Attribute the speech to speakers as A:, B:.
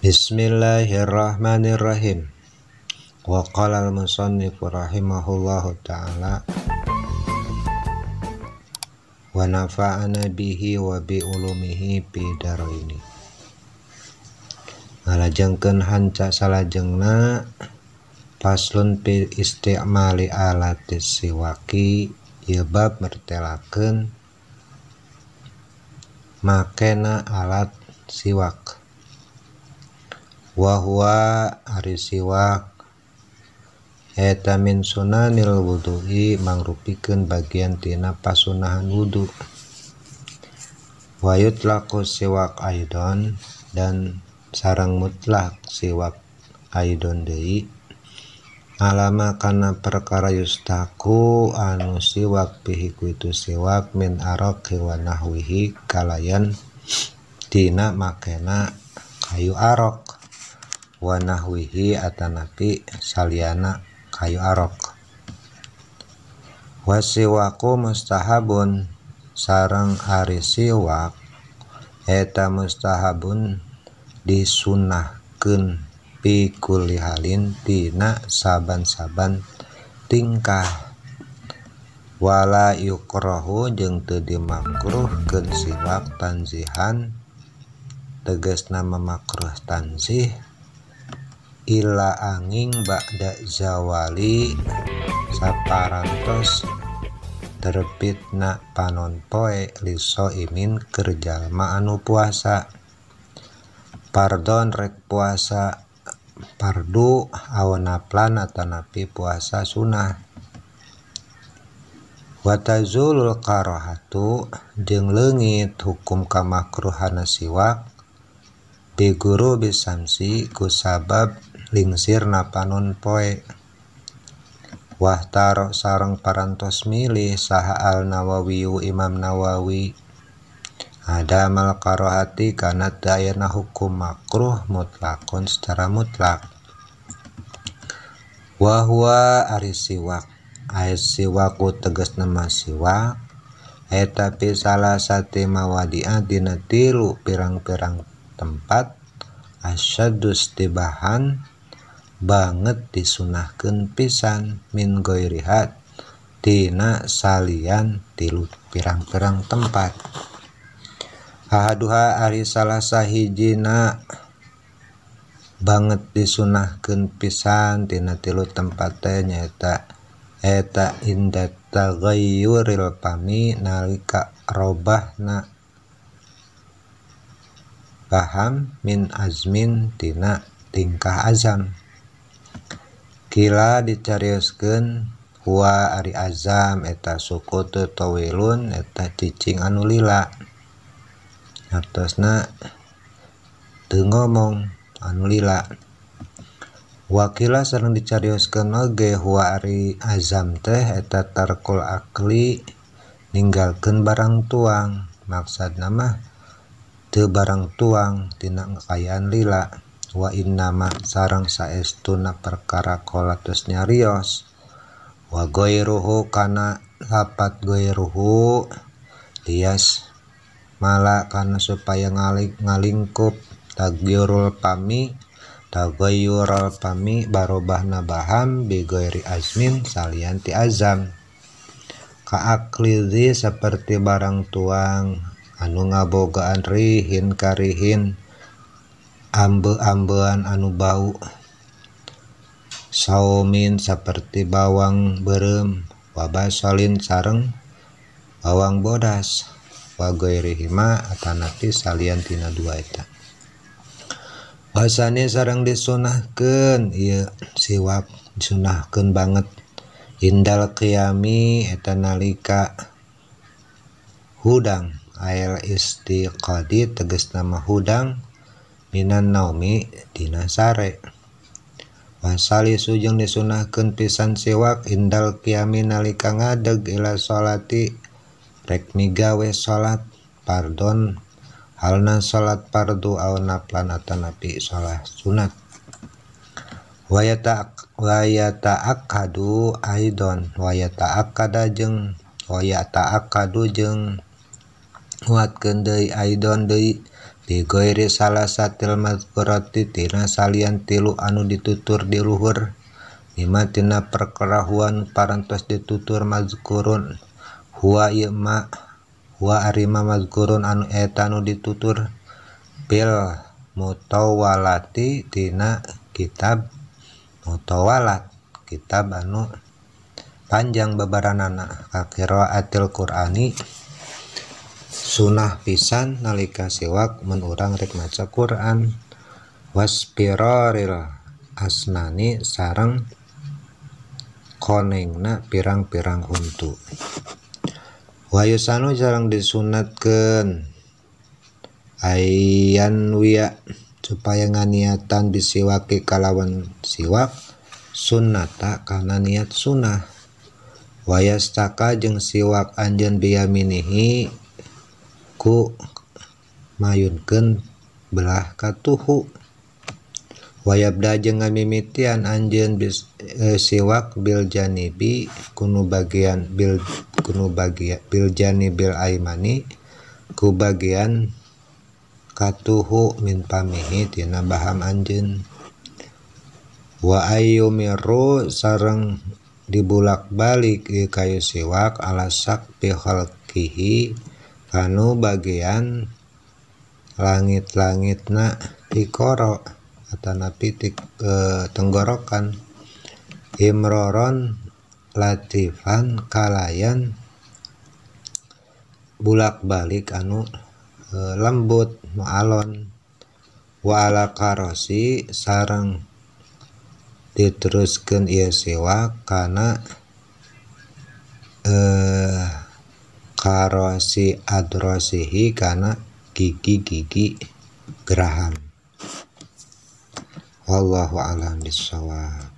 A: Bismillahirrahmanirrahim. Wa qala al-musannif rahimahullahu ta'ala wa nafa'ana bihi wa bi ulumihi fi daraini. Ngalajengkeun hanca salajengna faslun fil istimali alatis siwaki, ieu bab mertelakeun makena alat siwak. Wa huwa ari siwak eta min sunanil wudu'i, mangrupikeun bagian tina pasunahan wudu. Wa yutlaqu siwak aidon, dan sareng mutlak siwak aidon deui alama kana perkara yustaku anu siwak bihi ku itu siwak min araqi wa nahwihi kalayan tina makena kayu arok wa nahwihi atanapi saliana kayu arok. Wasiwaku mustahabun, sareng ari siwak eta mustahabun disunahkeun fi kulli halin tina saban-saban tingkah. Wala yukrahu jeung teu dimakruhkeun siwak tanzihan, tegasna makruh tanzih ila angin ba'da zawali saparantos terbitna panon poe liso imin keur jalma anu puasa. Pardon rek puasa pardu awanaplan atanapi puasa sunah. Watazulul karahatu jeung leungit hukum kamakruhana siwak biguru bisamsi kusabab lingsirna panon poe. Wahtaro sareng parantos milih saha al Nawawiyu Imam Nawawi ada mal karohati kana dayana hukum makruh mutlakon secara mutlak. Wa huwa ari siwak, ai siwaku tegasna mah siwak eta pi salah sati mawadi'a dina tilu pirang-pirang tempat asyadus tibahan banget disunahkeun pisan min ghairihat tina salian tilu pirang-pirang tempat. Ahaduha ari salah sahijina banget disunahkeun pisan tina tilu tempat teh nyaeta eta inda taghayyuril pami nalika robahna paham min azmin tina tingkah azam. Kila dicarioskeun huwa ari azam eta sukutu tawilun eta cicing anu lila, hartosna teu ngomong anu lila. Wakila sareng dicarioskeun oge huwa ari azam teh eta tarkul akli ninggalkeun barang tuang, maksudna mah teu barang tuang tina kekayaan lila. Wa innama sareng saestuna perkara kolatus nyarios wa ghairuhu kana lapat ghairuhu lias mala kana supaya ngalingkup taghayyurul pami taghayyural pami barobahna baham bi ghairi azmin salian ti azam kaaklizi seperti barang tuang anu ngabogaan rihin karihin ambe-ambean anu bau saumin seperti bawang berem wabasolin sareng bawang bodas wa ghairihima atanapi salian tina dua eta. Wasane sareng disunahkeun ieu siwak disunahkeun banget indal qiyami eta nalika hudang ail istiqadi tegasna mah hudang minan naumi dina sare. Wasalisu jeung disunahkeun pisan siwak indal qiyami nalika ngadeg ila sholati rek migawe salat pardon halna salat fardu aw naflan atanapi salat sunat. Wa yata'akkadu aidon wa yata'akkada jeung wa yata'akkadu jeung nguatkeun deui aidon deui Bi ghairi salasatil mazkurati tina salian tilu anu ditutur di luhur mimma tina perkara huwa parantos ditutur mazkurun huwa ieu ma huwa ari ma mazkurun anu eta anu ditutur bil mutawalati tina kitab mutawalat kitab anu panjang babaranana ka qiraatil Qur'ani sunah pisan nalika siwak mun urang rek maca Quran waspiraril asnani sareng konengna pirang-pirang huntu wayusanu sareng disunatkeun ayan wiya supaya nganiatan disiwaki kalawan siwak sunnata kana niat sunah wayastaka jeung siwak anjeun biyaminihi ku mayunkeun belah katuhu wayabda jeung ngamimitian anjeun siwak bil janibi kunu bagian bil kunu bagian bil janibil aimani ku bagian katuhu min pamihi tina baham anjeun wa ayyumiru sareng dibulak-balik ieu kayu siwak ala sakpi khalqihi kanu bagian langit-langitna tikoro atanapi tenggorokan imroron latifan kalayan bulak-balik anu lembut nu alon wa ala karosi sareng diteruskeun ieu siwak kana karosi adrosihi kana gigi-gigi geraham. Wallahu a'lam bissawab.